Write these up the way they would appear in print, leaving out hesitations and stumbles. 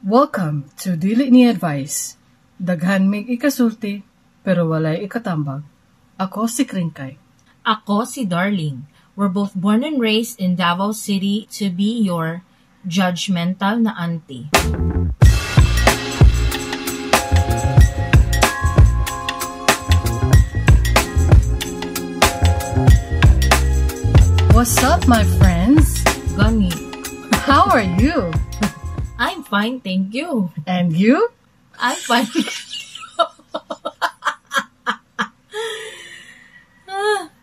Welcome to Dili Ni Advice. Daghan mig ikasulti, pero walay ikatambag. Ako si Kringkay. Ako si Darling. We're both born and raised in Davao City to be your judgmental na auntie. What's up, my friends? Gani. How are you? I'm fine, thank you. And you? I'm fine.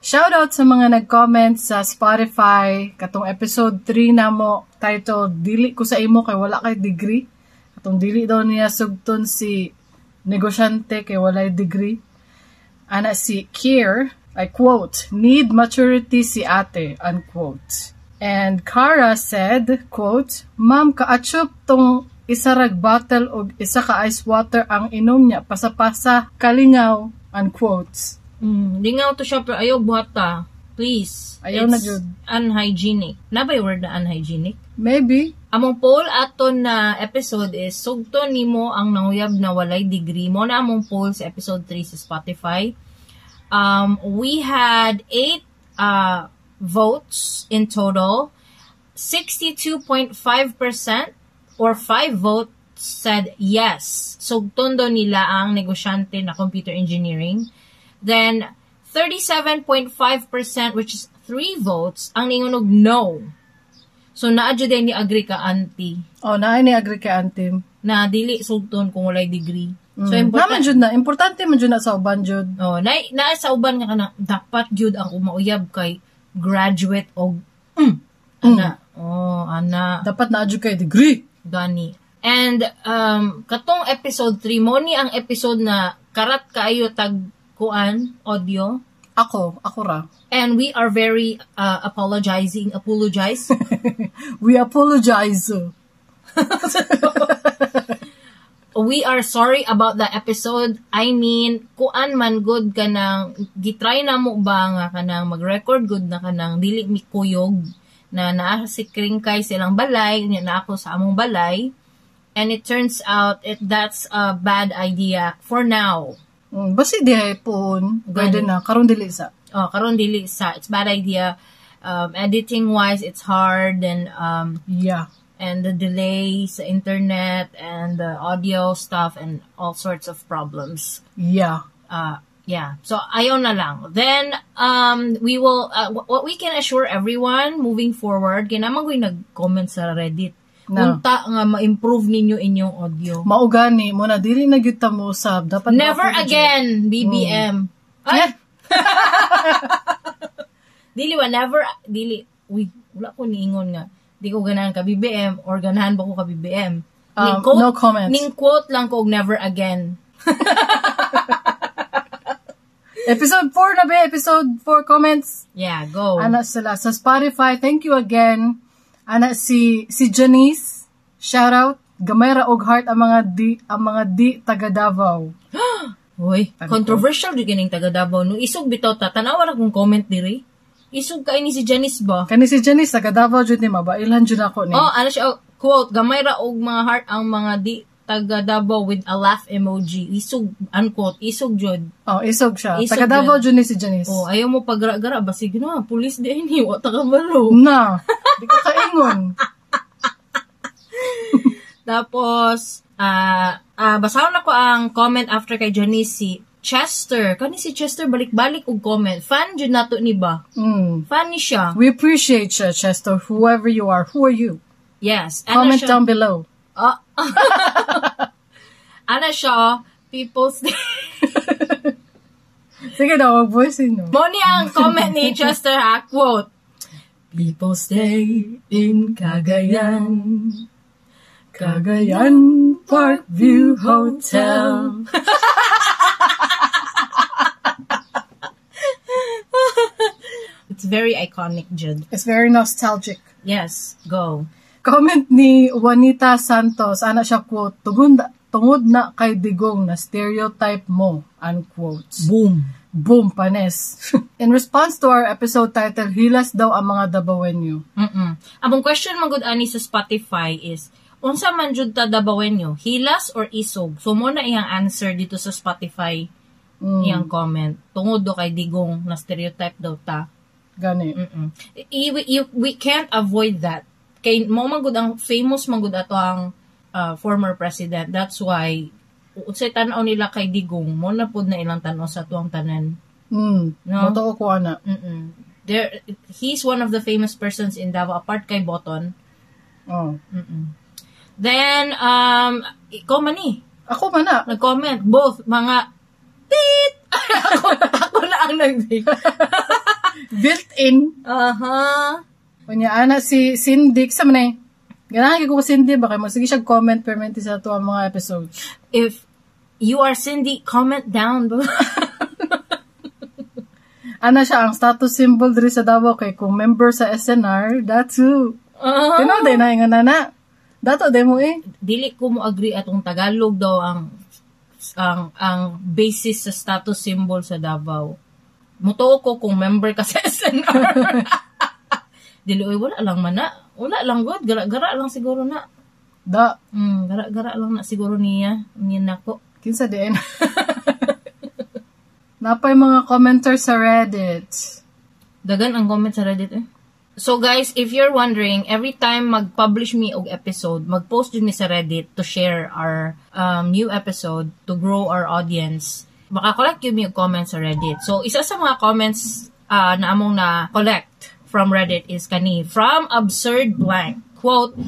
Shout out sa mga nag-comment sa Spotify katong episode 3 namo titled Dili ko sa imo kay wala kay degree. Katong dili daw niya sugton si negosyante kay walay degree. Ana si Kier, I quote, "Need maturity si ate," unquote. And Kara said, quote, "Ma'am, kaatsyop tong isa rag bottle og isa ka ice water ang inom niya, pasapasa, kalingaw," unquote. Lingaw to siya pero ayaw buhata. Please. Ayaw na It's jud. unhygienic. Na ba yung word na unhygienic? Maybe. Among poll ato na episode is sugto nimo ang nanguyab na walay degree. Mo na among poll sa episode 3 sa Spotify. We had 8 votes in total. 62.5% or 5 votes said yes. Sugton daw nila ang negosyante na computer engineering. Then 37.5%, which is 3 votes, ang ningon og no. So naa jud ni agree ka auntie Oh, naa ni agree kay auntie. Na dili sugton kung walay degree. So Naman important jud na, importante man jud na sa uban jud. Oh, na, naa sa uban nga kana dapat jud ang umauyab kay graduate og ana. Oh, ana. Dapat naa jud kay degree. Gani. And katong episode 3 mo ni ang episode na karat kaayo tag kuan audio Ako ra. And we are very apologizing, apologize. We apologize. We are sorry about the episode. I mean, kuan man good kanang gitry na mo ba nga kanang mag-record good na kanang dili mi kuyog na naa si Kringkay silang balay, nya na ako sa among balay. And it turns out that's a bad idea for now. Basi dihay pohon, pwede na karon dili sa. Oh, karon dili sa, it's bad idea. Editing wise it's hard and and the delay sa internet and the audio stuff and all sorts of problems. Yeah. So ayaw na lang. Then we will what we can assure everyone moving forward, kay naman ko'y nag-comment sa Reddit. No. Unta nga ma-improve ninyo inyong audio. Mao gani mo na dili na gyud ta mo usab. Dapat Never ma-approve jud. again, BBM. Ay! Dili ba, never, dili, uy, wala ko niingon nga. Di ko ganahan ka BBM or ganahan ba ko ka BBM. No comments. Ning quote lang ko og never again. Episode 4 na ba? Episode 4 comments. Yeah, go. Ana sila sa Spotify. Thank you again. Ana si Janice. Shout out. Gamay ra og heart ang mga di taga Davao. Uy, controversial jud kining taga Davao no. Isog bitaw ta, tanawa ra kung comment diri. Isog kay ni si Janice ba? Kani si Janice taga Davao jud ni, mabailhan jud ako ni. Oh, ano siya, oh, quote, gamay ra og mga heart ang mga di taga Davao with a laugh emoji. Isog, unquote, isog jud. Oh, isog siya. Isog Taga Davao jud ni si Janice. Oh, ayaw mo pagra-gara basig na, pulis di ini wa ta kabalo. Na, di ka kaingon. Tapos, basahon ako ang comment after kay Janice si Chester. Kani si Chester balik-balik og comment. Fan jud nato ni ba? Fan ni siya. We appreciate you, Chester, whoever you are. Who are you? Yes. Ana Comment siya, down below. Ana siya, people's day. Sige daw, mag-voice no. Mo ni ang comment ni Chester ha, quote, "People stay in Cagayan. Cagayan Park View Hotel." It's very iconic, Jud. It's very nostalgic. Yes, go. Comment ni Juanita Santos, ana siya, quote, "Tungod na kay Digong na stereotype mo," unquote. Boom. Boom, panes. In response to our episode title, Hilas daw ang mga Dabawenyo. Among question man gud ani sa Spotify is, Unsa man jud ta Dabawenyo, hilas or isog? So mo na iyang answer dito sa Spotify, iyang comment. Tungod do kay Digong na stereotype daw ta. Gani. We can't avoid that. Kay mo man gud ang famous man gud ato ang former president. That's why unsay tan-aw nila kay Digong, mo na pud na ilang tan-aw sa tuang tanan. No? Motoo ko ana. There he's one of the famous persons in Davao apart kay Boton. Oh. Then ikaw man ni Ako man na. Nag-comment both mga tit. Ako na ang nag Built-in. Unya ana si Cindy sa man eh. Ganahan ko Cindy ba kay mo sige siya comment permanente sa ato ang mga episodes. If you are Cindy, comment down below. Ana siya ang status symbol diri sa Davao kay kung member sa SNR, that's who. Tinuod din na nga na. Dato de mo eh. Dili ko mo agree atong Tagalog daw ang basis sa status symbol sa Davao. Mutuo ko kung member ka sa SNR. Dili oy, wala lang man na. Wala lang god, gara-gara lang siguro na. Da Gara-gara lang na siguro niya. Niya nako. Kinsa din. Napay mga commenters sa Reddit. Dagan ang comment sa Reddit eh. So guys, if you're wondering, every time mag-publish me og episode, mag-post din mi sa Reddit to share our new episode to grow our audience. Makakollect yun mi og comments sa Reddit. So isa sa mga comments na among na collect from Reddit is kani from Absurd Blank. Quote,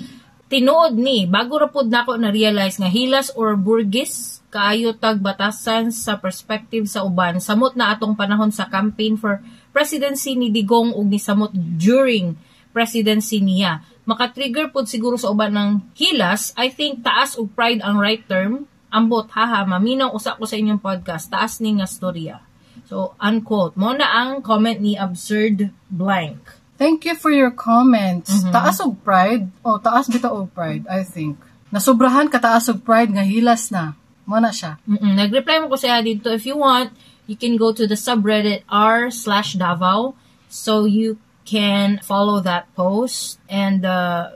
"Tinuod ni, bago ra pud nako na realize nga hilas or burgis kaayo tag batasan sa perspective sa uban. Samot na atong panahon sa campaign for presidency ni Digong ug ni samot during presidency niya. Maka-trigger pud siguro sa uban ng hilas. I think taas ug pride ang right term. Ambot, haha, maminaw usa ko sa inyong podcast. Taas ni nga storya." So, unquote. Mo na ang comment ni Absurd Blank. Thank you for your comments. Taas og pride. Oh, taas bitaw og pride, I think. Nasubrahan ka taas og pride nga hilas na. Mo na siya. Nag-reply mo ko siya dito. If you want, you can go to the subreddit r/Davao so you can follow that post and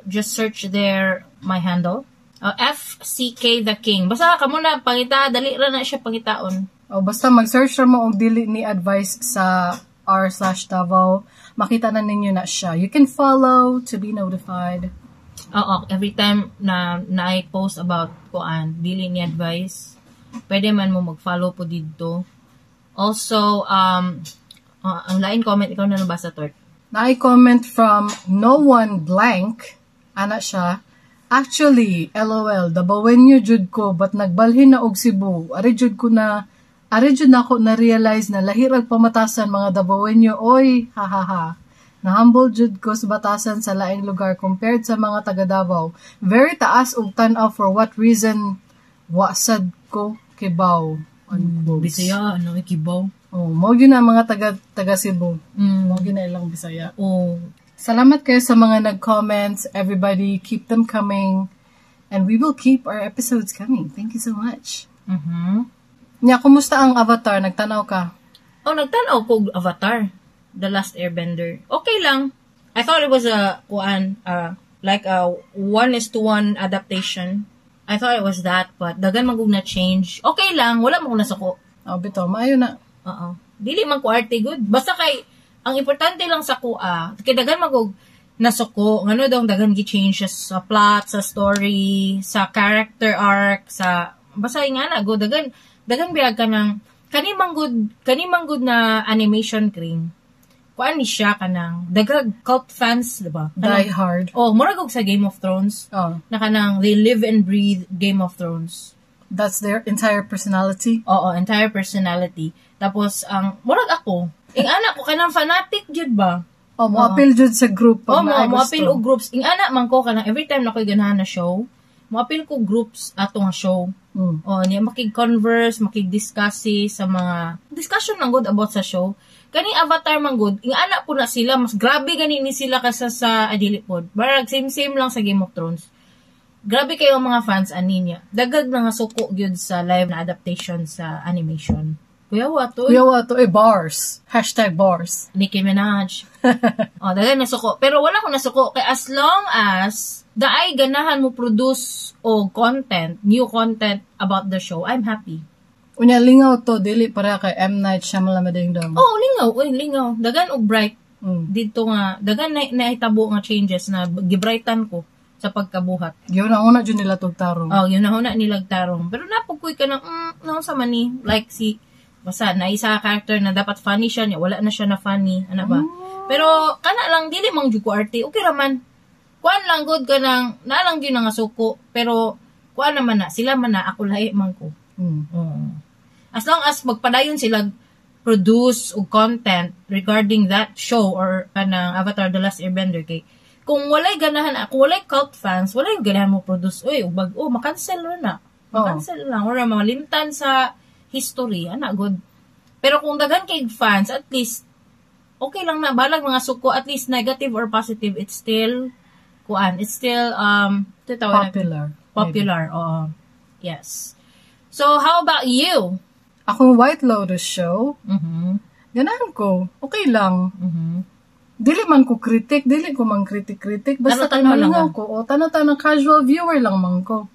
just search there my handle. FCK the King. Basta kamo na pangita, dali ra na siya pangitaon. Oh, basta mag-search ra mo og "dili ni advice" sa r/Davao, makita na ninyo na siya. You can follow to be notified. Oo, every time na I post about kuan, "dili ni advice," pwede man mo mag-follow po dito. Also, ang lain comment, ikaw na nabasa, Tort. Na comment from No One Blank, ana siya, "Actually, LOL, Dabawenyo jud ko, but nagbalhin na og Cebu. Ari jud nako na realize na lahi rag pamatasan mga Dabawenyo, oy, hahaha. Na-humble jud ko sa batasan sa laing lugar compared sa mga taga Davao. Very taas og tan-aw for what reason, wa sad ko kibaw." Unquote. Bisaya, ano, ikibaw. Oh, mao gyud na ang mga taga taga Cebu. Mao gyud na ilang Bisaya. Oh. Salamat kayo sa mga nag-comments. Everybody, keep them coming. And we will keep our episodes coming. Thank you so much. Nya, kumusta ang Avatar? Nagtanaw ka? Oh, nagtanaw ko og Avatar, The Last Airbender. Okay lang. I thought it was a kuan, like a 1:1 adaptation. I thought it was that, but dagan man na change. Okay lang, wala man ko nasuko. Oh, bitaw, maayo na. Oo. Dili man ko arte good. Basta kay ang importante lang sa kuha, kay dagan man kog nasuko, ngano daw dagan gi-change sa plot, sa story, sa character arc, sa basta nga na go dagan dagan biyag ka ng kani man good na animation kring. Kuan ni siya kanang dagag cult fans, di ba? Die Hard. Oh, murag og sa Game of Thrones. Oh, Na kanang they live and breathe Game of Thrones. That's their entire personality. Oo, entire personality. Tapos ang murag ako, ing anak ko kanang fanatic jud ba? Oh, mo appeal jud sa group Oh, pag mo naay mo gusto. appeal og groups. Ing ana man ko kanang every time na ko'y ganahan na show, mo appeal ko groups ato nga show. Oh, niya makig-converse, makig-discuss si sa mga discussion lang good about sa show. Kani Avatar man good, ing ana po na sila, mas grabe gani ni sila kaysa sa adili pod. Barag same same lang sa Game of Thrones. Grabe kayo ang mga fans ani niya. Dagag na nga suko gyud sa live na adaptation sa animation. Kuya wa to. Kuya to eh, bars. #bars. Nicki Minaj. Oh, daghan nasuko. Pero wala ko nasuko kay as long as daay ganahan mo produce o content, new content about the show, I'm happy. Unya lingaw to, dili para kay M. Night Shyamalan Ding Dong. Oh, lingaw, uy, lingaw. Daghan og bright dito nga, daghan na nahitabo nga changes na gibrightan ko sa pagkabuhat. Yun ang una dyan nila tugtarong. Oh, yun na huna nilagtarong. Pero napugkoy ka ng, no, sa mani. Like si, basta, na isa ka character na dapat funny siya niya, wala na siya na funny, ano ba? Pero, kana lang, dili mang jud ko arte, okay raman. Kuan lang good ka nang, naalang gyud na nga suko, pero, kuan naman na, sila man na, ako lahi man ko. As long as magpadayon sila produce og content regarding that show or kanang Avatar: The Last Airbender, kay kung walay ganahan, kung walay cult fans, walay ganahan mo produce, uy, ug bag-o, makancel ra na. Makancel lang or malimtan sa history, ana good. Pero kung daghan kay fans, at least okay lang na balag mga suko, at least negative or positive, it's still kuan, it's still tawag na- Popular. Popular, oo. Yes. So how about you? Akong White Lotus show, ganahan ko. Okay lang. Dili man ko critic, dili ko man critic-critic. Basta kay Tanaw-tanaw lang, nalingaw ah. ko. O, tanaw-tanaw, casual viewer lang man ko.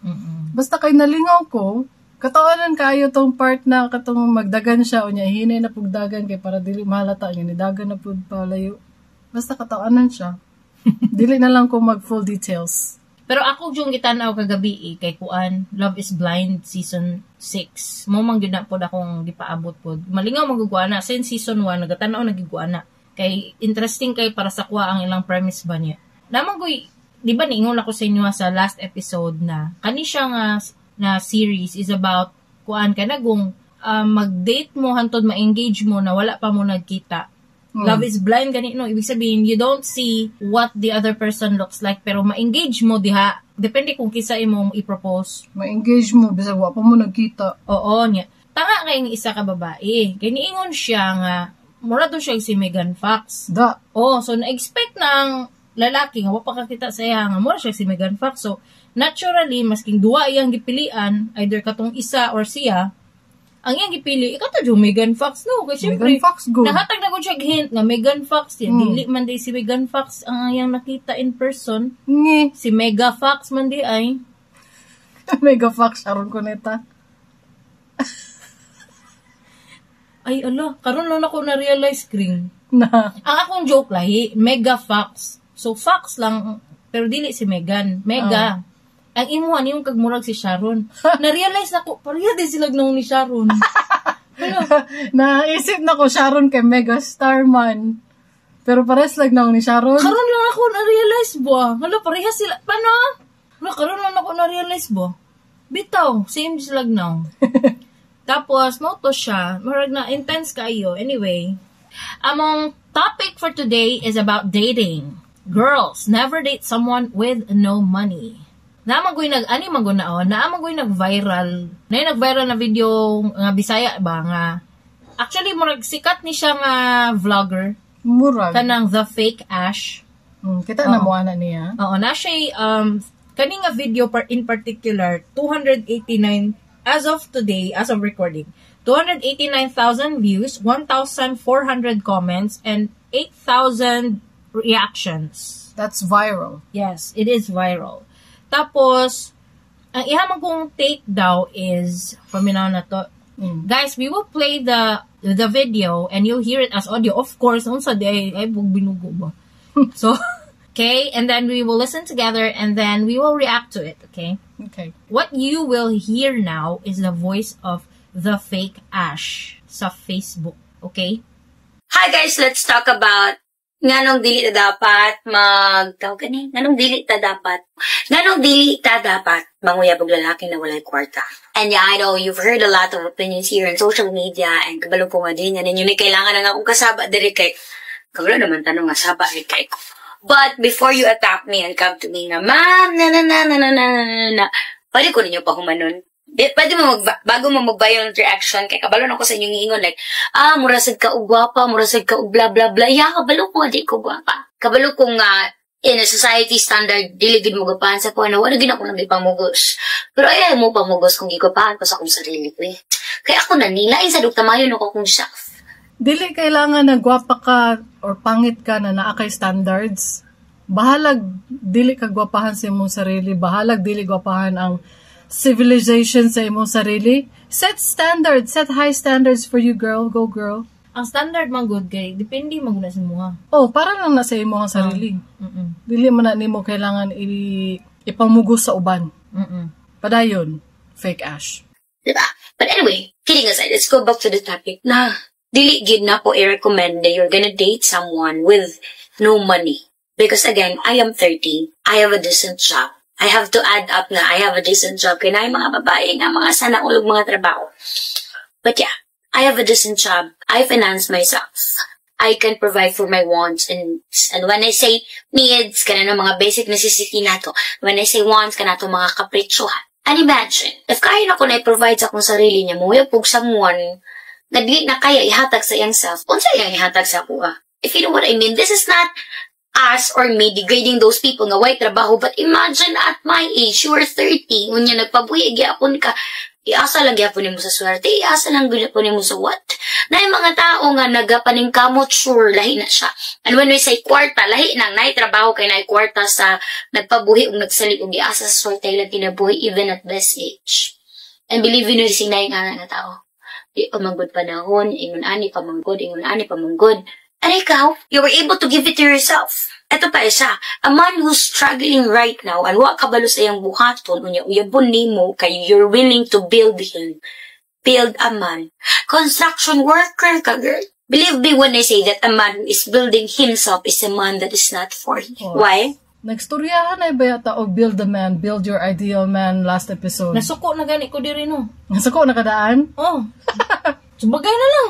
Basta kay nalingaw ko, katawanan kayo tong part na katong magdagan siya o niya hinay na pugdagan kay para dili mahalata nga nidagan na pud palayo. Basta katawanan siya. Dili na lang ko mag full details. Pero ako yung gitanaw kagabi eh, kay kuan, Love is Blind season 6. Mo man gyud na pod akong gipaabot pod. Malingaw magugwa na since season 1 nagatanaw nagigwa na. Kay interesting kay para sa kuha ang ilang premise ba niya. Namang koy, di ba niingon ako sa inyo sa last episode na kani siya nga na series is about kuan ka na kung mag-date mo hantod ma-engage mo na wala pa mo nagkita. Love is blind gani, no? Ibig sabihin, you don't see what the other person looks like pero ma-engage mo diha. Depende kung kinsa imong i-propose. Ma-engage mo bisag wa pa mo nagkita. Oo niya. Tanga kay isa ka babae. Kay niingon siya nga mura to siya si Megan Fox. Da. Oh, so na-expect ng lalaki nga wa pa kakita sa iya nga mura siya si Megan Fox. So naturally, masking duwa iyang gipilian, either katong isa or siya, ang iyang gipili ikaw to yung Megan Fox, no? Kay syempre Megan Fox go. Nahatag na ko siya hint nga Megan Fox yan. Dili man di si Megan Fox ang iyang nakita in person. Ngi. Si Mega Fox man di ay. Mega Fox aron ko neta. Ay ala, karon lang ako na-realize, Kring. Na. Ang akong joke lahi, Mega Fox. So Fox lang pero dili si Megan, Mega. Ang imuha niyong kagmurag si Sharon. Na-realize nako, pareha din sila nung ni Sharon. Ano? Naisip na ko Sharon kay Mega Star man. Pero pares lang na ni Sharon. Karon lang ako na-realize ba? Hala, pareha sila. Paano? Hala, karon lang ako na-realize ba? Bitaw, same sila now. Tapos, mo to siya. Murag na intense kayo. Anyway, among topic for today is about dating. Girls, never date someone with no money. Naa ko'y nag ani man na oh, naa man ko'y nag-viral. Na nag-viral na video nga Bisaya ba nga. Actually, murag sikat ni siya nga vlogger Murag. Kanang The Fake Ash. Kita na mo ana niya. Oo, na siya kani nga video in particular, 289 as of today, as of recording, 289,000 views, 1,400 comments and 8,000 reactions. That's viral. Yes, it is viral. Tapos, ang iha man kong take daw is, paminaw na to. Guys, we will play the video and you'll hear it as audio. Of course, unsa di ay, ay bug binugo ba? So, okay, and then we will listen together and then we will react to it, okay? Okay. What you will hear now is the voice of The Fake Ash sa Facebook, okay? Hi guys, let's talk about nganong dili ta dapat mag tawag gani, nganong dili ta dapat manguyab og lalaki na walay kwarta. And yeah, I know you've heard a lot of opinions here on social media and kabalo ko nga din nga ninyo ni kailangan na nga akong kasaba diri kay kabalo naman tanong nga saba ri kay ko. But before you attack me and come to me nga, "Ma'am, na na na na na na na na na," pwede ko ninyo pahumanon. Di, pwede mo mag, bago mo mag-violent reaction, kay kabalo na ko sa inyong ingon, like, "Ah, mura sad ka og gwapa, mura sad ka og blah, blah, blah." Yeah, kabalo ko, di ko gwapa. Kabalo ko nga, in a society standard, dili gid mo gwapahan sa kuha na wala gid ako nang ipamugos. Pero ay mo pamugos kung gigwapahan ko sa akong sarili ko eh. Kaya ako nanilain sa dugtamayon ako akong self. Dili kailangan na gwapa ka or pangit ka na naa kay standards. Bahalag dili ka gwapahan sa imong sarili, bahalag dili gwapahan ang civilization sa imong sarili. Set standards, set high standards for you, girl. Go, girl. Ang standard man gud kay depende man gud na sa imuha. Oh, para lang na sa imong sarili. Dili man na nimo kailangan ipamugos sa uban. Padayon, Fake Ash. Diba? But anyway, kidding aside, let's go back to the topic na dili gid na ko i-recommend na you're gonna date someone with no money. Because again, I am 30. I have a decent job. I have to add up na I have a decent job. Kaya na yung mga babae nga mga sana all og mga trabaho. But yeah, I have a decent job. I finance myself. I can provide for my wants and when I say needs, kana ng mga basic necessity nato. When I say wants, kana to mga kapritsuhan. And imagine, if kaya na ko na i-provide sa akong sarili niya, mo pug someone nga dili na kaya ihatag sa iyang self, unsa iyang ihatag sa ako ah? If you know what I mean, this is not us or me degrading those people nga way trabaho, but imagine at my age, you are 30, unya nagpabuhi gyapon ka, iasa lang gyapon nimo sa swerte, iasa lang gyapon nimo sa what? Na yung mga tao nga nagapaningkamot, sure, lahi na siya. And when we say kwarta, lahi nang naay trabaho kay naay kwarta sa nagpabuhi ug nagsalig og iasa sa swerte ilang kinabuhi even at this age. And believe me, sing naay nga nga tao. Di pa manggod panahon, ingon ani pa manggod, ingon ani pa manggod. And ikaw, you were able to give it to yourself. Ito pa isa, a man who's struggling right now and wa kabalo sa iyang buhaton, unya uyabon nimo kay you're willing to build him. Build a man. Construction worker ka, girl. Believe me when I say that a man who is building himself is a man that is not for you. Oh. Why? Nagstoryahan ay ba yata og build a man, build your ideal man last episode? Nasuko na gani ko diri no. Nasuko na kadaan? Oh. Subagay na lang.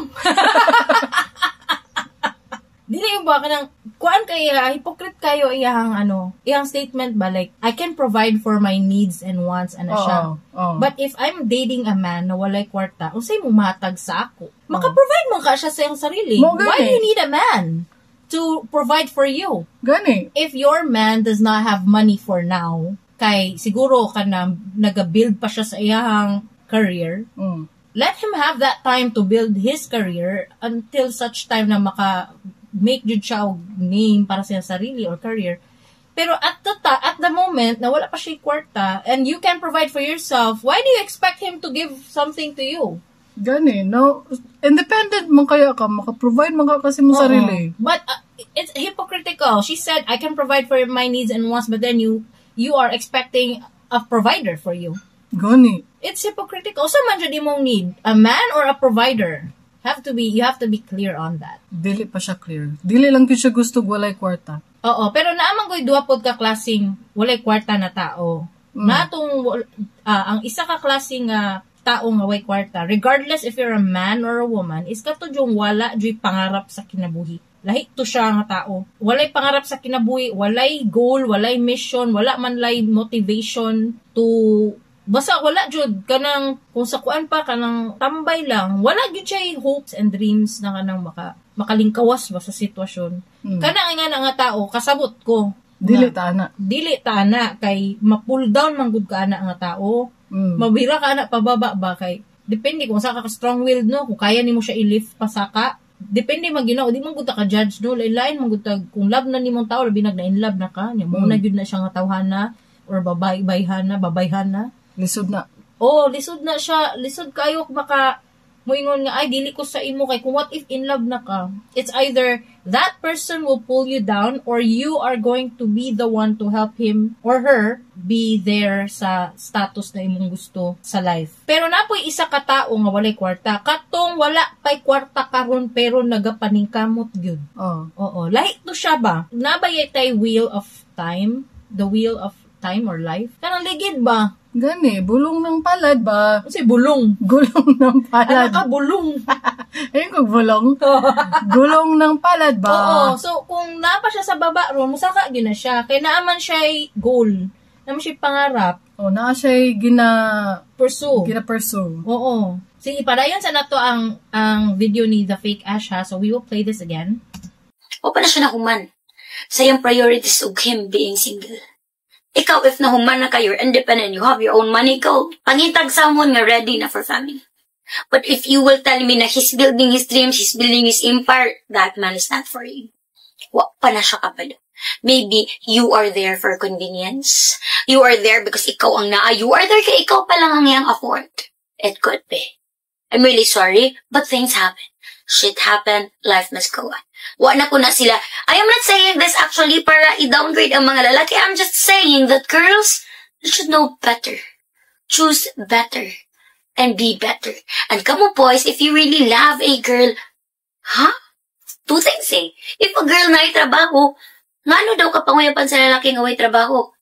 Dili yung ba kanang kuan kay hypocrite kayo iyang ano, iyang statement ba, like I can provide for my needs and wants ana siya. Oo. But if I'm dating a man na walay kwarta, unsay mo matag sa ako? Maka-provide man ka siya sa iyang sarili. Mo gani. Why do you need a man to provide for you? Gani. If your man does not have money for now, kay siguro kana naga-build pa siya sa iyang career, let him have that time to build his career until such time na maka make jud siya og name para sa iyang sarili or career. Pero at the moment na wala pa siya kwarta and you can provide for yourself, why do you expect him to give something to you? Gani, no? Independent man kaya ka, maka-provide man ka kasi mo Oo. Sarili. But it's hypocritical. She said, "I can provide for my needs and wants," but then you are expecting a provider for you. Gani. It's hypocritical. Unsa man jud imong need? A man or a provider? Have to be you have to be clear on that. Dili pa siya clear. Dili lang gyud siya gusto walay kwarta. Oo, pero naa man ko'y duha pod ka klaseng walay kwarta na tao. Natong ang isa ka klaseng nga tao nga way kwarta, regardless if you're a man or a woman, is kato yung wala juy pangarap sa kinabuhi. Lahi to siya nga tao. Walay pangarap sa kinabuhi, walay goal, walay mission, wala man lay motivation to basta wala jud kanang kung sa kuan pa kanang tambay lang, wala gyud siya hopes and dreams na kanang makalingkawas ba sa sitwasyon. Kana nga na nga tao kasabot ko Dili nga ta na. Dili ta na kay ma-pull down man gud ka ana nga tao. Mabira ka ana pababa ba kay depende kung sa ka strong willed no, kung kaya nimo siya i-lift pasaka. Depende man Ginoo, di man gud ta ka judge no, lain man gud ta kung love na nimong tao, labi nag na in love na ka, nya mo na gyud na siya nga tawhana or babay bayhana, babayhana. Lisod na. Oh, lisod na siya, lisod kayo maka muingon nga ay dili ko sa imo kay kung what if in love na ka. It's either that person will pull you down or you are going to be the one to help him or her be there sa status na imong gusto sa life. Pero napoy isa ka tao nga walay kwarta, katong wala pay kwarta karon pero nagapaningkamot gyud. Oh. Oo, lahi to siya ba? Nabayay tay wheel of time, the wheel of time or life. Kanang ligid ba? Gani, bulong ng palad ba? Kasi bulong. Gulong ng palad. Ano ka, bulong? Ayun kung bulong. Gulong ng palad ba? Oo. So, kung naa pa siya sa baba ron, musaka gyud na siya. Kay naaman siya goal. Naaman siya pangarap. Oh, naa siya gina Pursue. Gina-pursue. Oo. Sige, padayon sa nato ang video ni The Fake Ash ha. So, we will play this again. O pa na siya nahuman sa iyang priorities og him being single. Ikaw, if nahuman na kayo, you're independent, you have your own money, go. Pangitag someone nga ready na for family. But if you will tell me na he's building his dreams, he's building his empire, that man is not for you. Wa pa na siya kabalo. Maybe you are there for convenience. You are there because ikaw ang naa. You are there kay ikaw pa lang ang iyang afford. It could be. I'm really sorry, but things happen. Shit happen, life must go on. Wa na ko na sila. I am not saying this actually para i-downgrade ang mga lalaki. I'm just saying that girls, you should know better. Choose better. And be better. And kamo boys, if you really love a girl, huh? Two things eh. If a girl na trabaho, ngano daw ka panguyapan sa lalaki nga way trabaho?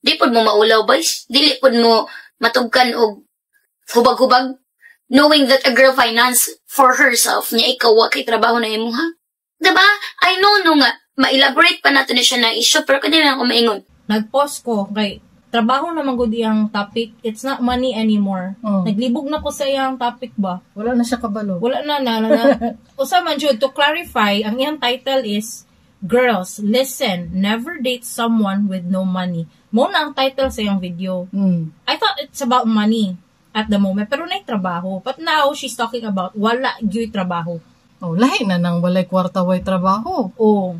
Di pod mo maulaw, boys. Dili pod mo matugkan og hubag-hubag. Knowing that a girl finance for herself, niya ikaw wa kay trabaho na imo ha? Diba? I know no nga, ma-elaborate pa nato ni siya na issue, pero kanila lang ako maingon. Nag-pause ko kay trabaho naman gud iyang topic. It's not money anymore. Naglibog na ko sa iyang topic ba. Wala na siya kabalo. Wala na na, na, na. Usa man jud, to clarify, ang iyang title is "Girls, Listen, Never Date Someone with No Money." Mo na ang title sa iyang video. I thought it's about money at the moment, pero naay trabaho. But now, she's talking about wala gyud trabaho. Oh, lahi na nang walay kwarta, way trabaho. Oh,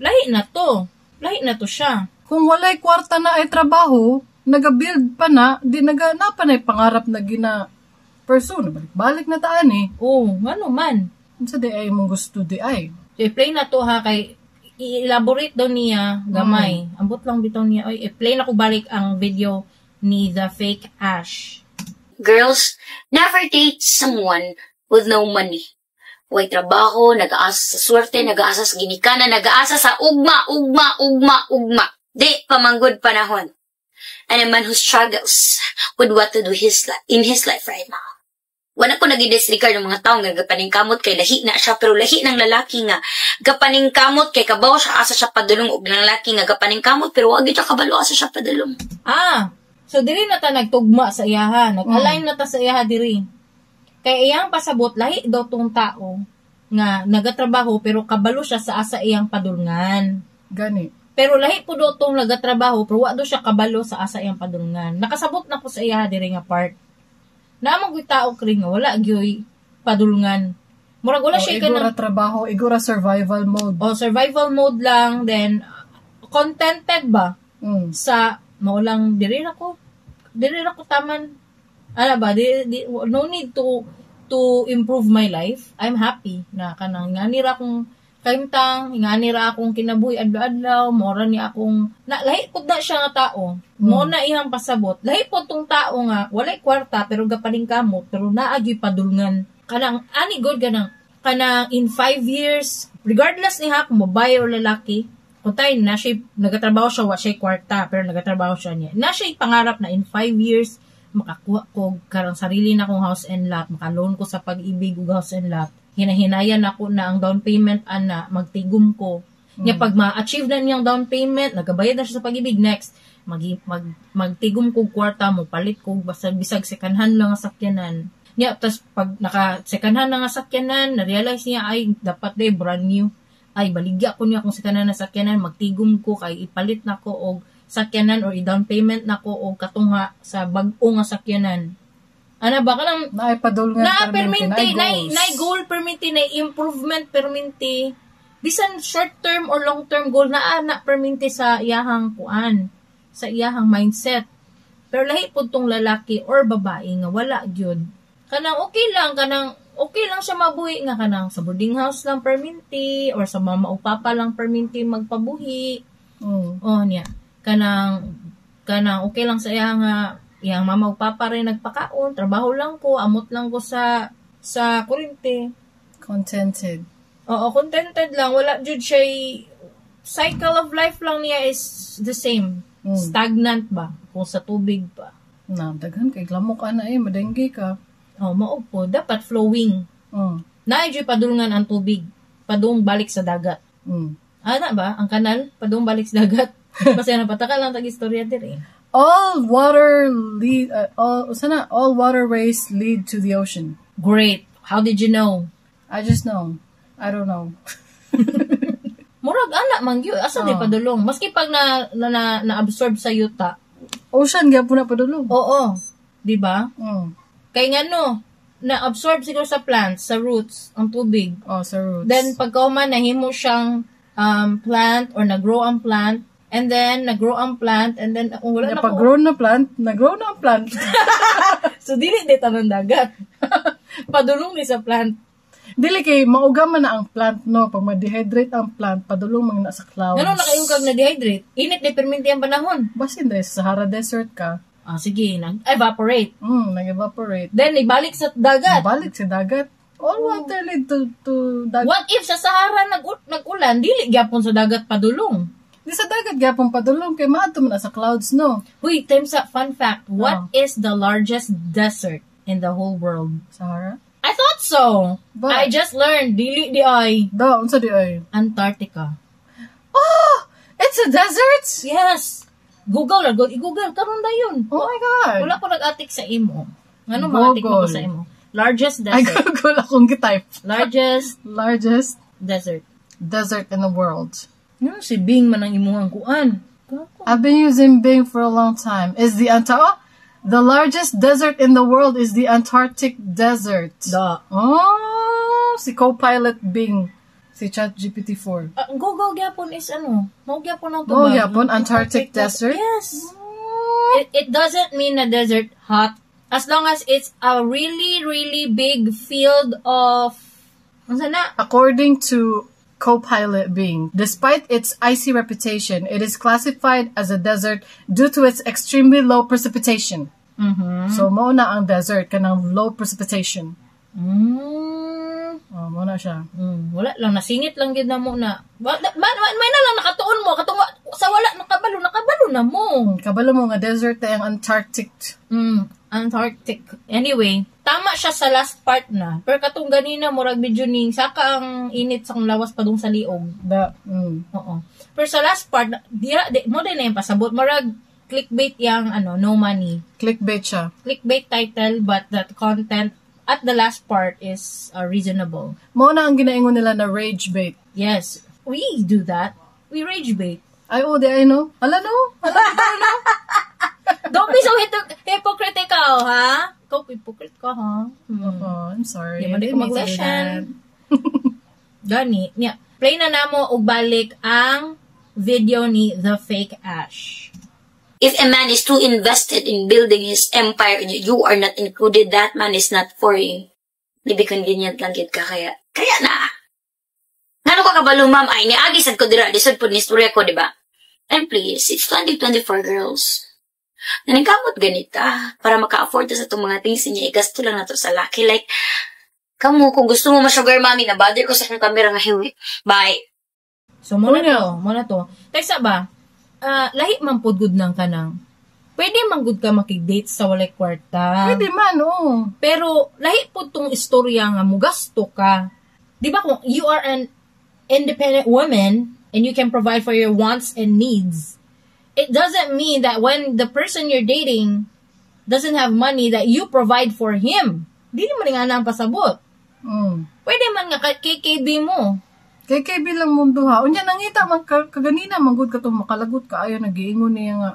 lahi na to. Lahi na to siya. Kung walay kwarta na ay trabaho, naga-build pa na, di naga na pa na pangarap na gina pursue na balik-balik na taan eh. Oh, ngano man. Unsa di ay mong gusto di ay? So, i-play na to ha kay i-elaborate daw niya gamay. Ambot lang bitaw niya. Oy, i-play na ko balik ang video ni The Fake Ash. Girls, never date someone with no money. Way trabaho, nag-aasa sa swerte, nag-aasa sa ginikanan, nag-aasa sa ugma, ugma, ugma, ugma. Di pamanggod panahon. And a man who struggles with what to do in his life right now. Wala ko nag-disregard ng mga taong nga gapaningkamot kay lahi na siya, pero lahi ng lalaki nga gapaningkamot kay kabaw siya asa siya padulong og ng lalaki nga gapaningkamot pero wag gyud siya kabalo asa siya padulong. Ah, so diri na ta nagtugma sa iyaha, nag-align na ta sa iyaha diri. Kay iyang pasabot, lahi daw tong tao nga nagatrabaho pero kabalo siya sa asa iyang padulngan. Gani. Pero lahi po daw tong nagatrabaho pero wa daw siya kabalo sa asa iyang padulngan. Nakasabot na ko sa iyaha diri nga part. Naa man gyud tao kri nga wala gyoy padulngan. Murag wala Oh, siya igora kanang trabaho, igora survival mode. Oh, survival mode lang, then contented ba sa mao lang, diri ra ko taman ana ba, di, no need to improve my life. I'm happy na kanang ngani ra akong kahimtang, ngani ra akong kinabuhi adlaw-adlaw, mao ra ni akong na. Lahi pud na siya nga tao. Mo na iyang pasabot, lahi pud tong tao nga walay kwarta pero gapaningkamot pero naa gyud padulngan, kanang ani good, kanang in 5 years, regardless ni ha kung babae o lalaki, kung tayo na siya, nagatrabaho siya, wa siya kwarta, pero nagatrabaho siya niya. Na siya pangarap na in 5 years, makakuha ko karang sarili na kong house and lot, maka-loan ko sa Pag-IBIG og house and lot. Hinahinayan ako na ang down payment ana, magtigom ko. Nya pag ma-achieve na niyang down payment, nagabayad na siya sa Pag-IBIG, next, magtigom kog kwarta mo, palit ko basta bisag second hand lang ang sakyanan. Nya, tas pag naka second hand na nga sakyanan, na-realize niya, ay, dapat day brand new, ay, baligya ko niya kung second hand na sakyanan, magtigom ko kay ipalit na ko og sakyanan or i-down payment na ko og katungha sa bag-o nga sakyanan. Ana ba kanang Naay padulngan. Na permente, naay goals. Na goal permente, na improvement permente. Bisan short term or long term goal naa na permente sa iyahang kuan, sa iyahang mindset. Pero lahi pud tong lalaki or babae nga wala gyud. Kanang okay lang, kanang okay lang siya mabuhi nga kanang sa boarding house lang perminti or sa mama o papa lang perminti magpabuhi. Oh niya. Kanang okay lang sa iya nga iyang mama o papa rin nagpakaon, trabaho lang ko, amot lang ko sa kuryente. Contented. Oo, contented lang. Wala jud siya cycle of life lang niya is the same. Stagnant ba? Kung sa tubig ba. Na, daghan kay lamok ana eh, madengge ka. Oh, mao po. Dapat flowing. Naay jud padulngan ang tubig. Padung balik sa dagat. Ana ba? Ang kanal? Padung balik sa dagat. Basta na pataka lang tag istorya diri. All water lead all sana all waterways lead to the ocean. Great. How did you know? I just know. I don't know. Murag ana man gyud, asa di padulong? Maski pag na, na, na absorb sa yuta. Ocean gyapon na padulong. Oo. Di ba? Mm. Kay ngano, Na-absorb siguro sa plants, sa roots, ang tubig. Oh, sa roots. Then, pagkahuman, nahimo siyang plant or nag-grow ang plant. And then, nag-grow ang plant. And then, oh, wala na pag ko. Grown na plant, nag-grow na ang plant. So, dili di tanan dagat. Padulong ni sa plant. Dili kay mauga man na ang plant, no? Pag ma-dehydrate ang plant, padulong man na sa clouds. Ngano nakaingon kag na-dehydrate? Init di perminti ang panahon. Basin dahil sa Sahara Desert ka. Ah, sige, nag-evaporate. Nag-evaporate. Then, ibalik sa dagat. Balik sa dagat. All water lead to dagat. What if sa Sahara nag-ulan, dili gyapon sa dagat padulong? Di sa dagat gyapon padulong kay maadto man na sa clouds, no? Huy, time sa fun fact. What Oh. is the largest desert in the whole world? Sahara? I thought so. But- I just learned. Dili di ay. Da, unsa di ay? Antarctica. Oh! It's a desert? Yes. Google or go, i-Google. Karon na yun. Oh my God. Wala ko nag-atik sa imo. Ngano maatik mo ko Google. sa imo? Largest Ay, desert. Google akong gitype. Largest Largest desert. Desert in the world. Yung si Bing man ang imuhang kuan. Kako. I've been using Bing for a long time. Is the Antar- oh, the largest desert in the world is the Antarctic Desert. Da. Oh, si Copilot Bing. Si ChatGPT 4. Ah, Google gyapon is ano? Mao gyapon ang Mao tubag. gyapon, Antarctic Desert? Yes. It doesn't mean a desert hot. As long as it's a really, really big field of, unsa na? According to Copilot Bing, despite its icy reputation, it is classified as a desert due to its extremely low precipitation. So, mao na ang desert, kanang low precipitation. Oh, mao na siya. Wala lang, nasingit lang gid na mo na. Ba, may na lang nakatuon mo katong sa wala nakabalo, nakabalo na mo. Kabalo mo nga desert na ang Antarctic. Antarctic. Anyway, tama siya sa last part na. Pero katong ganina murag medyo ning saka ang init sa akong lawas padung sa liog. Da. Oo. Pero sa last part, di, mo din na yung pasabot. Murag clickbait yang ano, no money. Clickbait siya. Clickbait title, but that content at the last part is reasonable. Mao na ang ginaingon nila na rage bait. Yes, we do that. We rage bait. Ay, oh, di ay no. Ala no. Ala no. Don't be so hypocritical, ha? Ikaw, hypocrite ka, ha? Oh, I'm sorry. Di man I di ko didn't mean to do mag-lesson. that. Gani, niya. Play na namo og balik ang video ni The Fake Ash. If a man is too invested in building his empire and you are not included, that man is not for you. Maybe convenient lang gid ka kaya. Kaya na. Ngano ka kabalo, ma'am? Ay, niagi sad ko dira. Lisod po ni istorya ko, di ba? And please, it's 2024, girls. Naningkamot ganita para maka-afford ta sa itong mga things niya. Igasto lang nato sa laki. Like, kamo, kung gusto mo ma-sugar mommy, na bother ko sa akong camera nga hiwi. Bye. So, muna Una. to, muna to. Teksa ba, lahi man pud gud nang kanang. Pwede man gud ka makig-date sa walay kwarta. Pwede man, oo. Pero lahi pud tong istorya nga mugasto ka. Di ba kung you are an independent woman and you can provide for your wants and needs, it doesn't mean that when the person you're dating doesn't have money that you provide for him. Dili man nga na ang pasabot. Pwede man nga KKB mo. KKB lang mong duha. Unya nangita man ka, kaganina man gud katong makalagot ka ayo nagiingon niya nga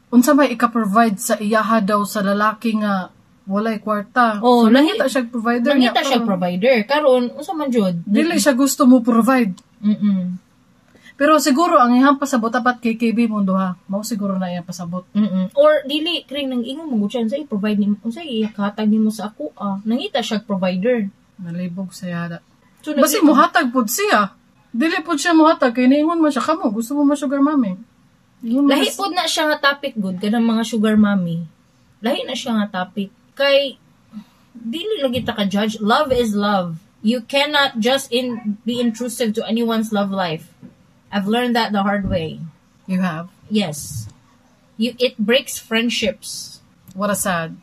unsa may ika-provide sa iyaha daw sa lalaki nga walay kwarta. Oh, So, nangita siya provider niya. Nangita siya provider. Karon unsa man jud? Dili siya gusto mo provide. Pero siguro ang iyang pasabot dapat KKB mong duha. Mao siguro na iyang pasabot. Or dili kring nang ingon mo siya unsa i-provide nimo, unsa ihatag nimo sa ako ah. Nangita siya provider. Nalibog sa yada. So, Basi muhatag pud siya. Dili pud siya muhatag kay niingon man siya kamo gusto mo ma sugar mommy. Ingon man Lahi pod na siya nga topic good kanang mga sugar mommy. Lahi na siya nga topic kay dili lagi ta ka judge. Love is love. You cannot just in be intrusive to anyone's love life. I've learned that the hard way. You have. Yes. You it breaks friendships. What a sad.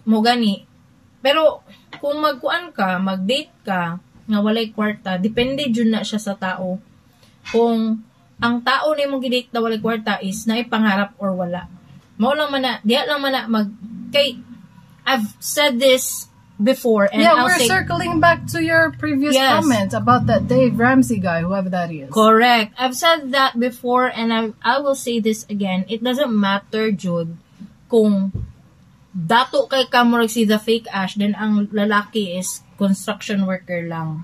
Mo gani. Pero kung magkuan ka, mag-date ka nga walay kwarta, depende jud na siya sa tao. Kung ang tao na imong gi-date na walay kwarta is naipangarap or wala. Mao lang man na, diha lang man na mag kay I've said this before and Yeah, I'll we're say circling back to your previous comment about that Dave Ramsey guy, whoever that is. Correct. I've said that before and I will say this again. It doesn't matter, Jude, kung Dato kay ka, murag si the fake Ash, then ang lalaki is construction worker lang.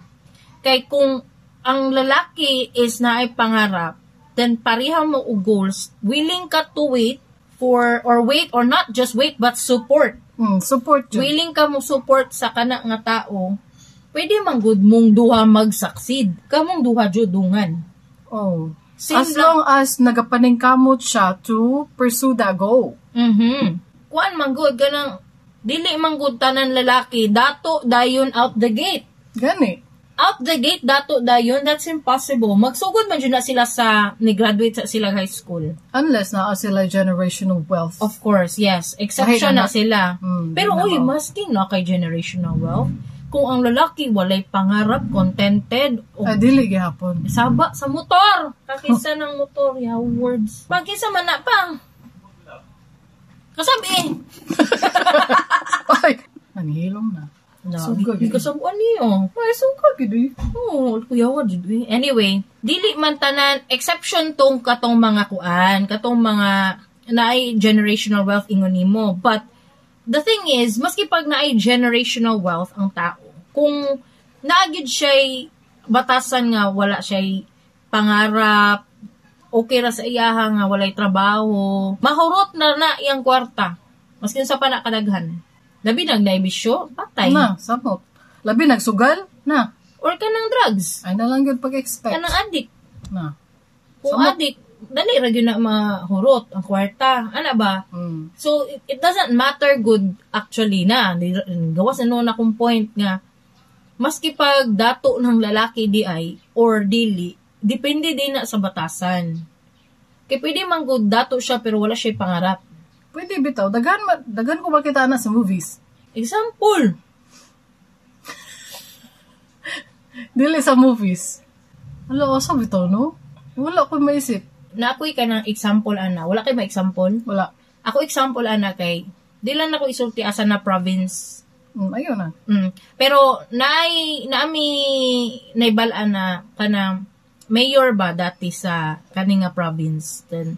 Kay kung ang lalaki is naay pangarap, then pareha mo og goals, willing ka to wait for, or wait, or not just wait, but support. Support jud. Willing ka mo support sa kana nga tao, pwede man gud mong duha mag-succeed. Kamong duha jud dungan. Oh. Same As long as nagapaningkamot siya to pursue that goal. Kuan man gud, kanang dili man gud tanan lalaki dato dayon out the gate. Gani. Out the gate dato dayon, that's impossible. Magsugod man jud na sila sa ni-graduate sa sila high school. Unless naa sila generational wealth. Of course, yes. Exception Kahit na na- sila. Pero di na uy, mao. Maski na kay generational wealth, kung ang lalaki walay pangarap, contented, o Ay, dili gihapon. saba sa motor. Kakisa ng motor, yaw words. Pagkisa man na pa. Kasabi. Ay, nanghilom na. Na, Suga, di gid. kasabuan niyo. Ay, suka gid eh. Oo, kuyawa jud eh. Anyway, dili man tanan, exception tong katong mga kuan, katong mga naay generational wealth ingon nimo. But the thing is, maski pag naay generational wealth ang tao, kung naa gyud siya'y batasan nga wala siya'y pangarap, okay ra sa iyaha nga walay trabaho, mahurot na na iyang kwarta. Maski sa pa na kadaghan. Labi nag naibisyo, patay. Na, samot. Labi nagsugal na. Or kanang drugs. Ay na lang gyud pag-expect. Kanang addict. Na. Kung Samot. addict, dali ra gyud na mahurot ang kwarta. Ana ba? So, it doesn't matter good actually na. Gawas na noon akong point nga, maski pag dato ng lalaki di ay or dili, depende din na sa batasan. Kay pwede man good dato siya pero wala siya pangarap. Pwede bitaw. Daghan ko makita na sa movies. Example, Dili sa movies. Wala ko sa bitaw, no? Wala ko maisip. Na ako'y kanang example ana. Wala kay ma-example? Wala. Ako example ana kay di lang nako isulti asa na province. Ayun na. Pero naay naami naibal-an na kanang mayor ba dati sa kani nga province, then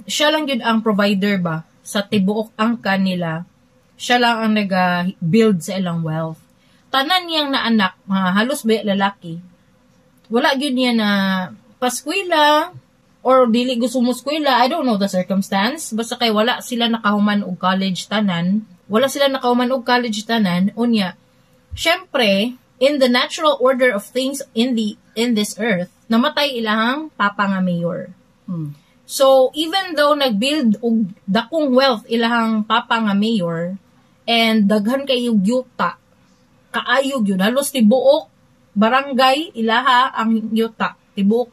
siya lang yun ang provider ba sa tibuok ang kanila. Siya lang ang naga-build sa ilang wealth. Tanan niyang naanak, mga halos ba lalaki, wala gyud niya na paskwela or dili gusto mo eskwela, I don't know the circumstance, basta kay wala sila nakahuman og college tanan, wala sila nakahuman og college tanan. Unya syempre, in the natural order of things in this earth, namatay ilahang papa nga mayor. So even though nag-build og dakong wealth ilahang papa nga mayor and daghan kay yuta, kaayo gyud, halos tibuok barangay ilaha ang yuta, tibuok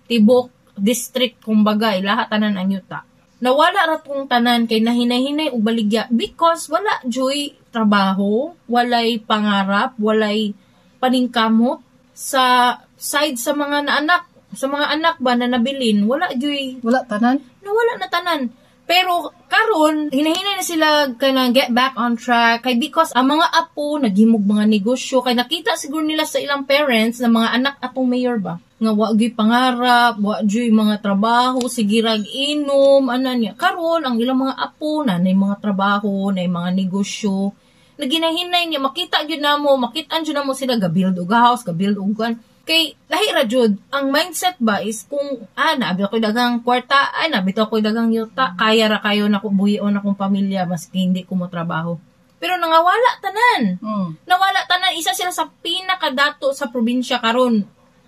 tibuok district kumbaga ilaha tanan ang yuta, nawala ra tong tanan kay nahinay-hinay og baligya because wala joy trabaho, walay pangarap, walay paningkamot sa side sa mga naanak, sa mga anak ba na nabilin, wala joy. Wala tanan. Nawala na tanan. Pero karon hinahinay na sila kanang get back on track kay because ang mga apo naghimog mga negosyo kay nakita siguro nila sa ilang parents na mga anak atong mayor ba nga wa gyud pangarap, wa gyud mga trabaho, sige rag inom, ana niya. Karon ang ilang mga apo na nay mga trabaho, nay mga negosyo. Naginahinay niya makita gyud namo, makit-an gyud namo sila ga-build og house, ga-build og kuan. Kay lahi ra jud ang mindset ba is kung naabi ako'y daghang kwarta, ay nabi ako'y daghang yuta, kaya ra kayo nako buhion akong pamilya maski hindi ko mo trabaho. Pero nangawala tanan. Nawala tanan, isa sila sa pinakadato sa probinsya karon.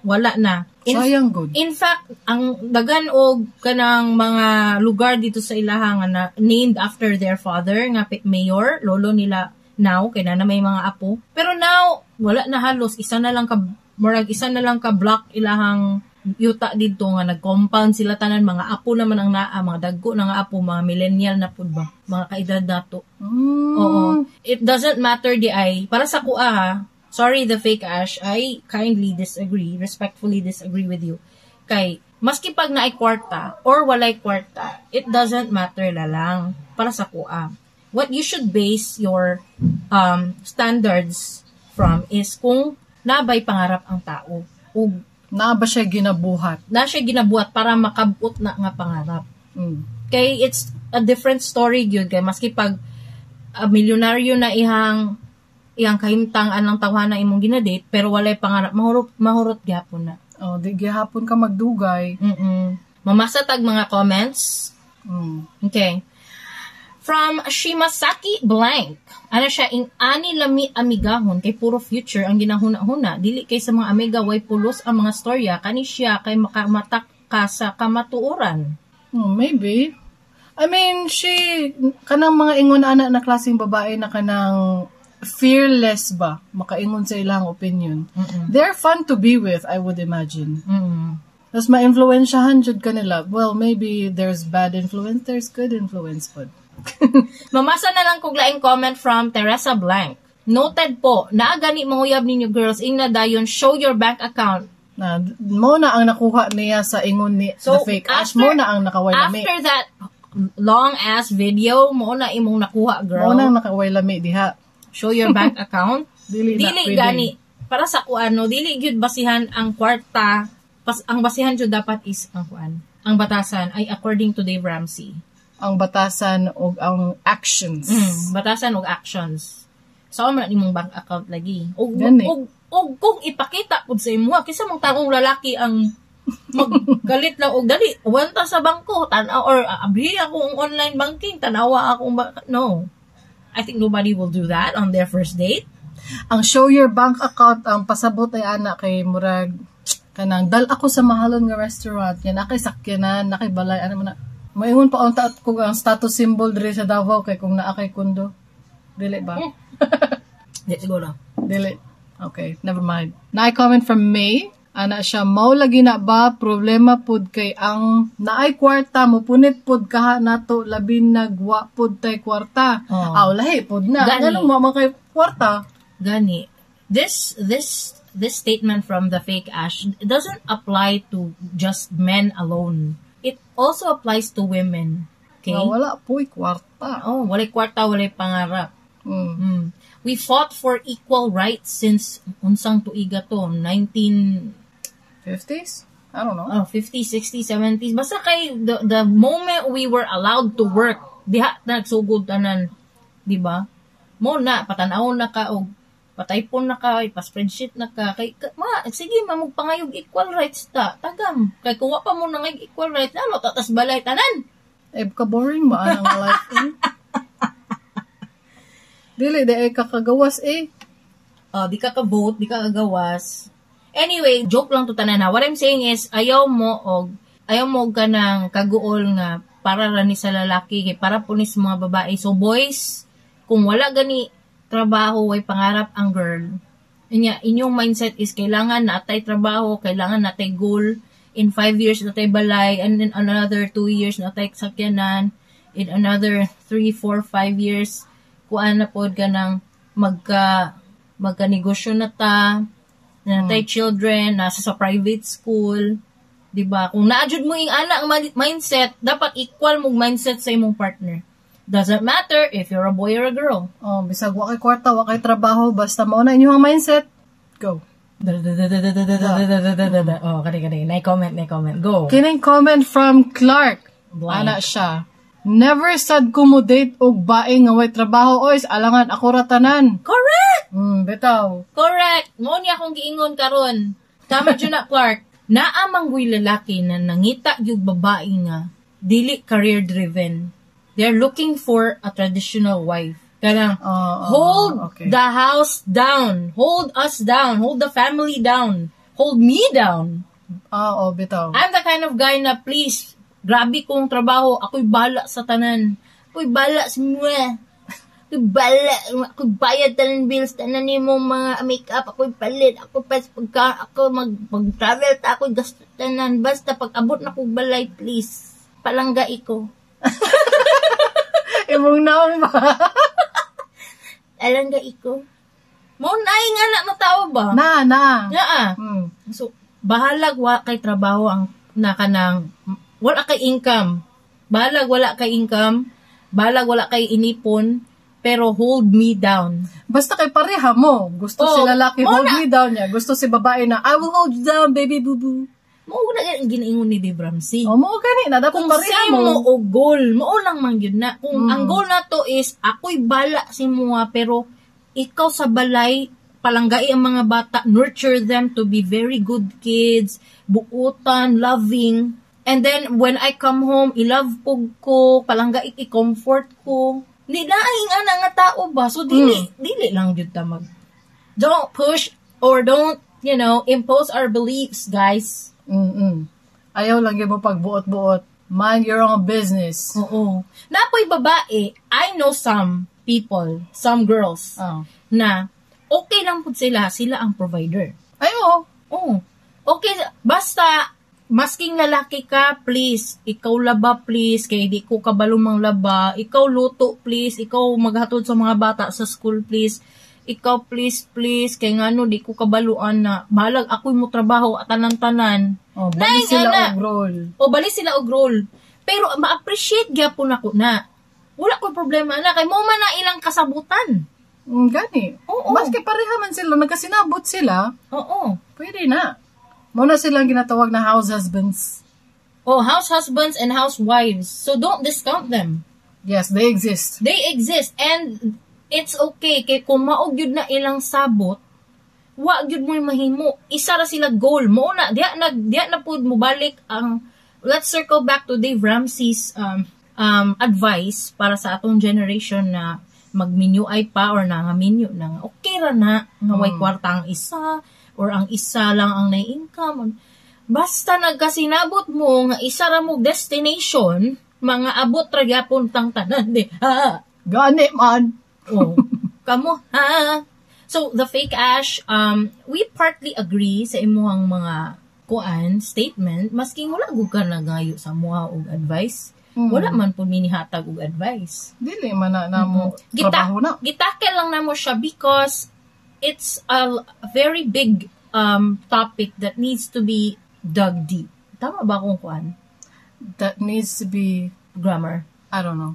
Wala na. Sayang good. In fact, ang dagan og kanang mga lugar dito sa ilaha nga na named after their father nga mayor, lolo nila now kay na may mga apo. Pero now wala na halos, isa na lang ka murag isa na lang ka block ilahang yuta didto nga nag-compound sila tanan, mga apo naman ang naa, mga dagko na nga apo, mga millennial na pud ba, mga kaedad nato. Oo. It doesn't matter di ay para sa kuha ha. Sorry, the fake Ash, I kindly disagree, respectfully disagree with you. Kay maski pag naay kwarta or walay kwarta, it doesn't matter la lang para sa kuha. What you should base your standards from is kung nabay pangarap ang tao ug Naa ba siya ginabuhat? Na siya ginabuhat para makabot na nga pangarap. Kay it's a different story gyud kay maski pag milyonaryo na ihang kahimtang anang tawhana imong ginadate, pero walay pangarap, mahurot mahurot gyapon na. Oh, di gihapon ka magdugay. Mamasa tag mga comments. Okay. From Shimasaki Blank. Ano siya, ing ani lami amigahon kay puro future ang ginahuna-huna. Dili kay sa mga amiga way pulos ang mga storya kani siya kay makamatak ka sa kamatuoran. Maybe. I mean, she, kanang mga ingon ana na klaseng babae na kanang fearless ba, makaingon sa ilang opinion. They're fun to be with, I would imagine. Tapos ma-influensyahan jud kanila. Well, maybe there's bad influence, there's good influence, but Mamasa na lang kog laing comment from Teresa Blank. Noted po, naa gani manguyab ninyo girls, ingna dayon, show your bank account. Na mo na ang nakuha niya sa ingon ni So, the fake Ash, mo na ang nakaway lami. After that long ass video, mo na imong nakuha, girl. Mo na ang nakaway lami diha. Show your bank account. Dili na Dili pwede. gani para sa kuan, no, dili gyud basihan ang kwarta. Ang basihan jud dapat is ang kuan. Ang batasan ay according to Dave Ramsey. Ang batasan o ang actions. Batasan og actions. Sa man imong bank account lagi. Og Gani. og kung ipakita pud sa imo, kinsa mong taong lalaki ang maggalit lang og dali wenta sa bangko, tan-aw or abri ako ang online banking, tanawa akong no. I think nobody will do that on their first date. Ang show your bank account, ang pasabot ay ana kay murag kanang dal ako sa mahalon nga restaurant yan, nakay sakyanan, nakay balay, ano man na. Maingon pa unta at kung ang status symbol diri sa Davao kay kung naa kay kundo. Dili ba? Di siguro. Dili. Okay, never mind. Naay comment from May. Ana siya, mao lagi na ba, problema pud kay ang naay kwarta mo punit pud kaha nato, labi nagwa pud tay kwarta. Oh. Aw, lahi pud na. Gani. Nganong wa man kay kwarta? Gani. This statement from the fake Ash doesn't apply to just men alone. It also applies to women. Okay? Nga wala po'y kwarta. Oh, walay kwarta, walay pangarap. We fought for equal rights since unsang tuiga to, 19 50s? I don't know. Oh, 50s, 60s, 70s. Basta kay the moment we were allowed to work, diha na nagsugod tanan, di ba? Mo na patanaw na ka og pataypon na ka, ipa-spreadsheet na ka kay ma sige ma pangayog equal rights ta. Tagam. Kay kung wa pa mo nangayog equal rights, lalo tatas balay tanan. Eh, ka-boring ba ang life eh? Dili, di ay kakagawas eh. Oh, di ka ka-vote, di ka kagawas. Anyway, joke lang to tanan ha. What I'm saying is, ayaw mo og kanang kaguol nga para ra ni sa lalaki, kay para po ni sa mga babae. So boys, kung wala gani trabaho, way pangarap ang girl. Inya, inyong mindset is kailangan natay trabaho, kailangan natay goal. In 5 years natay balay, and in another 2 years natay sakyanan, in another 3, 4, 5 years, kuan na pod ka ng magka negosyo na ta, natay children, nasa sa private school, 'di ba? Kung naa jud mo ing ana ang mindset, dapat equal mong mindset sa imong partner. Doesn't matter if you're a boy or a girl. Oh, bisag wa kay kwarta, wa kay trabaho, basta mao na inyong mindset. Go. Oh, kani kani. Nay comment, nay comment. Go. Kining comment from Clark. Blank. Ana siya. Never sad ko mo date og bae nga way trabaho oy, alangan ako ra tanan. Correct. Bitaw. Correct. Mo ni akong giingon karon. Tama jud na, Clark. Naa man lalaki na nangita yung babae nga dili career driven. They're looking for a traditional wife. Kanang Oo, hold the house down. Hold us down. Hold the family down. Hold me down. Ah, oh, bitaw. I'm the kind of guy na please, grabe kong trabaho, ako'y bala sa tanan. Ako'y bala sa mga. Ako'y bala, ako'y bayad tanan bills, tanan nimo mga makeup, ako'y palit, ako pas pagka, ako mag-travel ta, ako'y gasto tanan. Basta pag abot na kong balay, please. Palangga ko. Imong naong ba? Palangga ko. Mo na nga na na tao ba? Na, na. Naa. So, bahalag wa kay trabaho ang na kanang wala kay income. Bahalag wala kay income, bahalag wala kay inipon, pero hold me down. Basta kay pareha mo. Gusto Oh, si lalaki, mo hold na. me down niya. Gusto si babae na, I will hold you down, baby boo boo. Mao na ang ginaingon ni Dave Ramsey. O, mao gani na dapat Kung pareha same mo. mo og goal, mao lang man gyud na. Kung ang goal nato is ako'y bala si mua, pero ikaw sa balay palanggai ang mga bata, nurture them to be very good kids, buutan, loving. And then when I come home, i-love pug ko, palanggai, i-comfort ko. Di na ang ana nga tao ba? So dili lang jud ta mag, don't push or don't, impose our beliefs, guys. Ayaw lang gyud mo pagbuot-buot. Mind your own business. Oo. Napoy babae, I know some people, some girls, na okay lang pud sila, sila ang provider. Ay, oo. Oo. Okay, basta, masking lalaki ka, please, ikaw laba, please, kay di ko kabalo mang laba, ikaw luto, please, ikaw maghatod sa mga bata sa school, please, ikaw, please, please, kay ngano, di ko kabaluan na, bahalag ako'y mo trabaho at tanan-tanan. Oh, bali Naing sila ana. og role. O bali sila og role. Pero ma-appreciate gyapon ako na. Wala ko problema na kay mo man na ilang kasabutan. Gani. Oo. Maski pareha man sila, nagkasinabot sila, pwede na. Mao na silang ginatawag na house husbands. Oh, house husbands and housewives. So don't discount them. Yes, they exist. They exist and it's okay kay kung mao gyud na ilang sabot, wa gyud mo'y mahimo. Isa ra sila goal. Mo na diha na pud mobalik ang, let's circle back to Dave Ramsey's advice para sa atong generation na magminyo ay pa or na nga minyo na nga okay ra na nga way kwarta ang isa or ang isa lang ang nay income. Basta nagkasinabot mo nga isa ra mo destination, mga abot ra gyapon tang tanan di ha. Gani man. Oh. Kamo ha. So the Fake Ash, we partly agree sa imuhang mga kuan statement, masking wala gud ka nagayo sa muha og advice. Wala man pud mi nihatag og advice. Dili man na namo trabaho na. Gi-tackle lang namo siya because it's a very big topic that needs to be dug deep. Tama ba akong kuan? That needs to be Grammar. I don't know.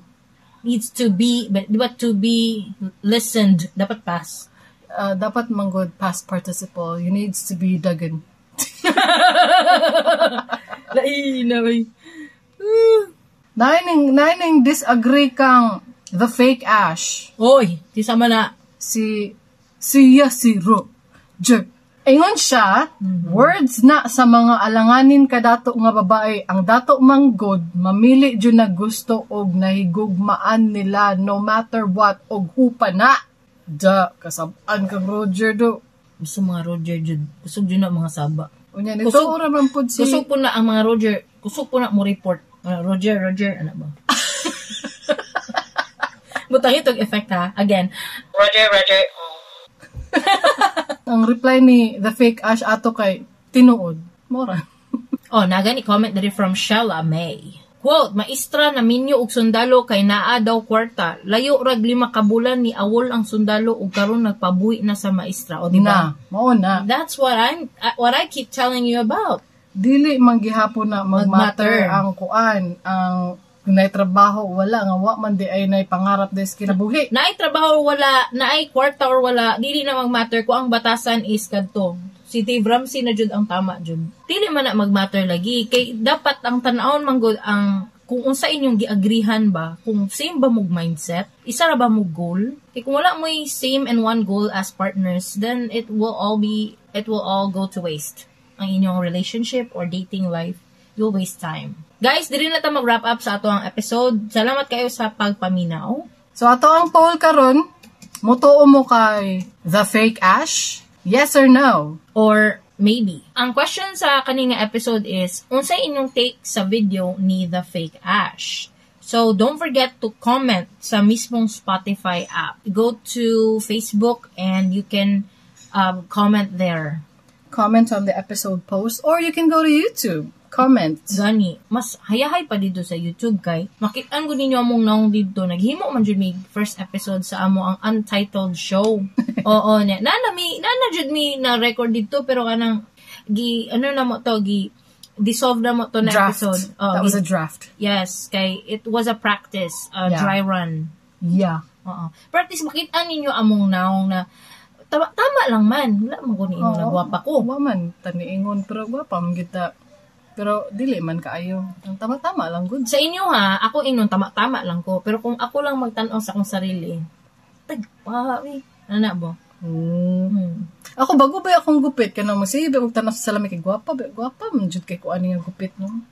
Needs to be, but di ba to be listened, dapat pass. Dapat manggod past participle. You needs to be duggan. Lain na bay. Naining disagree kang the Fake Ash. Oy, di sama na. Si siya si Roger. Ingon siya, words na sa mga alanganin kadato nga babae, ang dato manggod, mamili jud na gusto og nahigugmaan nila no matter what og hupa na. Da, kasab-an kang Roger do. Gusto mga Roger jud. Kusog jud na mga saba. Unya nito ora man pud si Kusog po na ang mga Roger. Kusog po na mo report. Ah, Roger, Roger, ano ba? Butang itong effect ha. Again. Roger, Roger. Oh. Ang reply ni the Fake Ash ato kay tinuod. Mora. Oh, nagani comment diri from Shella May. Quote, "Maestra na minyo og sundalo kay naa daw kwarta. Layo rag 5 ka bulan ni awol ang sundalo ug karon nagpabuhi na sa maestra." O, di Na, ba? mao na. That's what I keep telling you about. Dili man gihapon na mag-matter Mag-matter. ang kuan, ang nay trabaho wala nga wa man di ay nay pangarap des kinabuhi. Naay trabaho or wala, naay kwarta or wala, dili na mag-matter kung ang batasan is kadto. Si Dave Ramsey na jud ang tama jud. Dili man na mag-matter lagi kay dapat ang tan-awon man gud ang kung unsa inyong giagreehan ba, kung same ba mog mindset, isa ra ba mog goal? Kay kung wala mo'y same and one goal as partners, then it will all go to waste. Ang inyong relationship or dating life, you'll waste time. Guys, diri na ta mag-wrap up sa ato ang episode. Salamat kayo sa pagpaminaw. So ato ang poll karon, mutuo mo kay the Fake Ash? Yes or no? Or maybe. Ang question sa kaninga episode is, unsay inyong take sa video ni The Fake Ash? So, don't forget to comment sa mismong Spotify app. Go to Facebook and you can comment there. Comment on the episode post or you can go to YouTube. Comment. Gani, mas hayahay pa dito sa YouTube kay makitaan ko ninyo among naong dito. Naghimo man jud mi first episode sa amo ang untitled show. Oo, niya. Nana jud mi na record dito pero kanang gi ano na mo to, gi dissolve na mo to na Draft. episode. Oh, That was a draft. Yes, kay it was a practice, a dry run. Oo. Practice makitaan ninyo among naong na tama, tama lang man. Wala man ko niingon na gwapa ko. Wa man taniingon pero gwapa man kita. Pero dili man kaayo. Ang tama-tama lang gud. Sa inyo ha, ako inon tama-tama lang ko. Pero kung ako lang magtan-aw sa akong sarili, tagpa, eh. Ano na ba? Ako bago ba akong gupit kanang mo sige og tan-aw sa salamin kay gwapa ba gwapa man jud kay ko ani nga gupit, no.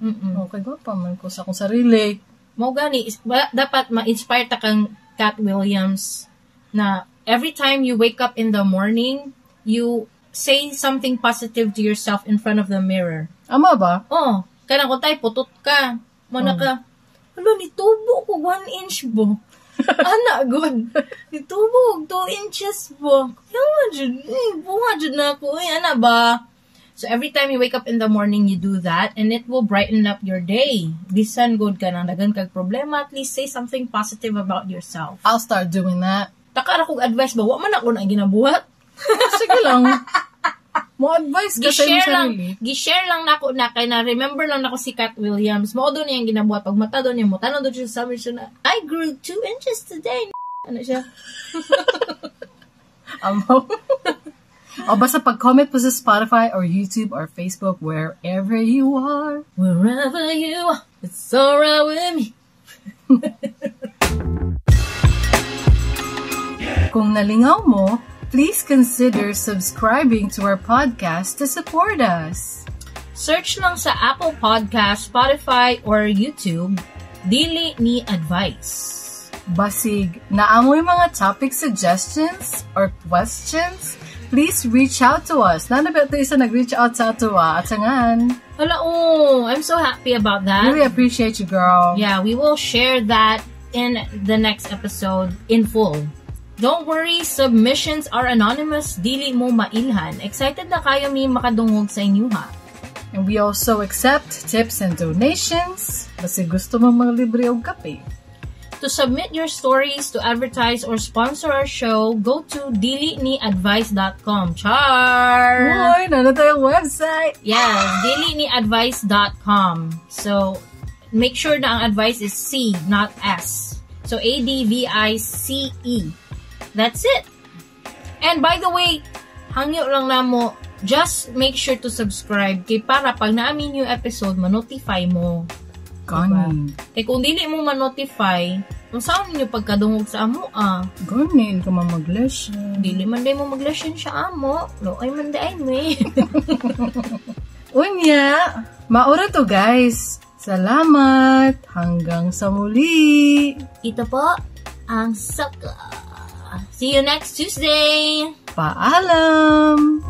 Okay, gwapa man ko sa akong sarili. Mao gani, dapat ma-inspire ta kang Katt Williams na every time you wake up in the morning, you say something positive to yourself in front of the mirror. Ama ba? Oh, kanang kung tayo, putot ka. Muna ka, "Hala, nitubo ko 1 inch bo. Ana, good. Nitubo ko 2 inches bo. Kaya nga jud, eh, buha jud na ako. Eh, ana ba?" So every time you wake up in the morning, you do that and it will brighten up your day. Bisan gud ka nang daghan kag problema, at least say something positive about yourself. I'll start doing that. Taka ra kog advice ba? Wa man ako na ginabuhat. Sige lang. Mo advice ka sa imong Gi-share lang, sarili. Gi-share lang nako na kay na remember lang nako si Katt Williams. Mao do niyang ginabuhat pag mata do niya mo tan-aw do siya sa siya na, "I grew 2 inches today." Ano siya? Amo. O basta pag-comment po sa Spotify or YouTube or Facebook, wherever you are. Wherever you are, it's alright with me. Kung nalingaw mo, please consider subscribing to our podcast to support us. Search lang sa Apple Podcast, Spotify, or YouTube, "Dili Ni Advice." Basig, naa moy mga topic suggestions or questions, please reach out to us. Naa na ba ito isa nag-reach out sa ato ah, at sangan. Hala, oh, I'm so happy about that. Really appreciate you, girl. Yeah, we will share that in the next episode in full. Don't worry, submissions are anonymous, dili mo mailhan. Excited na kayo mi makadungog sa inyo ha. And we also accept tips and donations. Basig gusto mo mga libre og kape. To submit your stories, to advertise or sponsor our show, go to diliniadvice.com. Char! Uy, naa na tayong website. Yes, diliniadvice.com. So, make sure na ang advice is C, not S. So, ADVICE. That's it. And by the way, hangyo lang namo, just make sure to subscribe kay para pag naa mi new episode, ma-notify mo. Gani. Kay kung dili mo ma-notify, kung saan ninyo pagkadungog sa amo ah. Gani ka man mag-lesson. Dili man day mo mag-lesson siya amo. No, ay man day me. Unya, mao ra to, guys. Salamat. Hanggang sa muli. Ito po ang Saka. See you next Tuesday! Paalam!